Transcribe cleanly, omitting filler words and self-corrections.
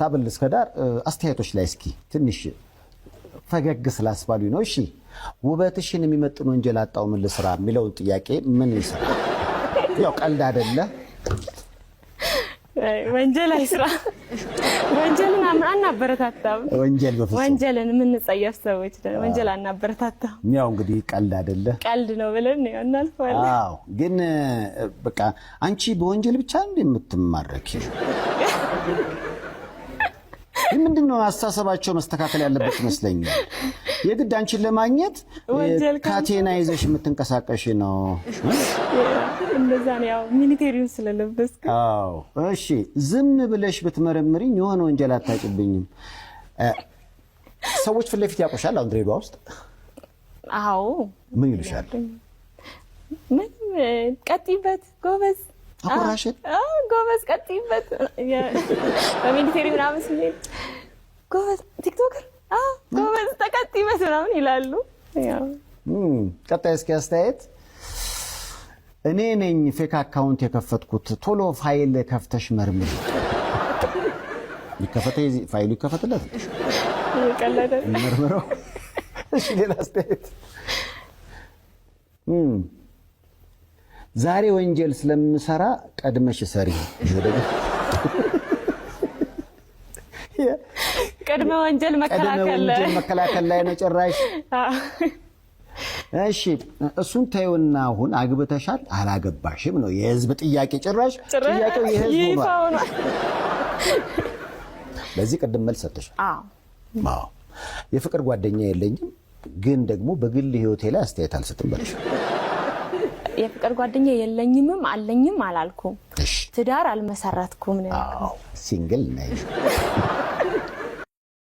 ሳብል እስከ ዳር አስተያየቶች ላይ እስኪ ትንሽ ፈገግ ስላስባሉኝ ነው። እሺ፣ ውበትሽን የሚመጥን ወንጀል አጣው፣ ምን ልስራ የሚለውን ጥያቄ ምን ይስራ? ያው ቀልድ አይደለ? ወንጀል አይስራ። ወንጀልን አናበረታታም። ወንጀል በፍጹም። ወንጀልን የምንጸየፍ ሰዎች ነን። ወንጀል አናበረታታም። ያው እንግዲህ ቀልድ አይደለ? ቀልድ ነው ብለን ያው እናልፈዋለን። አዎ፣ ግን በቃ አንቺ በወንጀል ብቻ እንደ የምትማረኪው ግን ምንድን ነው፣ አስተሳሰባቸው መስተካከል ያለበት ይመስለኛል። የግድ አንቺን ለማግኘት ወንጀል ካቴና ይዘሽ የምትንቀሳቀሽ ነው። እንደዛ ነው። ያው military ውን ስለለበስኩ። አዎ፣ እሺ። ዝም ብለሽ ብትመረምሪኝ የሆነ ወንጀል አታጭብኝም። ሰዎች ፊት ለፊት ያውቁሻል? አሁን ድሬዳዋ ውስጥ አዎ። ምን ይሉሻል? ምንም፣ ቀጥይበት ጎበዝ። አኮራሽን? አዎ፣ ጎበዝ ቀጥይበት። በ military ምናምን ስንሄድ ጎበዝ TikToker፣ አዎ ጎበዝ ተቀጥይበት ምናምን ይላሉ። ያው ቀጣይ እስኪ አስተያየት፣ እኔ ነኝ fake account የከፈትኩት፣ ቶሎ ፋይል ከፍተሽ መርምሪ። ይከፈተ ፋይሉ ይከፈትለት። ቀለደ። መርምረው። እሺ፣ ሌላ አስተያየት፣ ዛሬ ወንጀል ስለምሰራ ቀድመሽ ሰሪ። ይሄ ደግሞ ቅድመ ወንጀል ቀድመ መከላከል። ወንጀል መከላከል ላይ ነው ጭራሽ። እሺ፣ እሱን ተይውና አሁን አግብተሻል አላገባሽም ነው የህዝብ ጥያቄ። ጭራሽ ጭራሽ ጥያቄው የህዝብ ይፋ ሆኗል። ሆኗል። ለዚህ ቅድም መልስ ሰጥተሻል። አዎ። አዎ። የፍቅር ጓደኛ የለኝም፣ ግን ደግሞ በግል ህይወቴ ላይ አስተያየት አልሰጥም በለሽ። የፍቅር ጓደኛ የለኝምም አለኝም አላልኩም። እሺ። ትዳር አልመሰረትኩም ነው ያልኩት። አዎ፣ single ነኝ።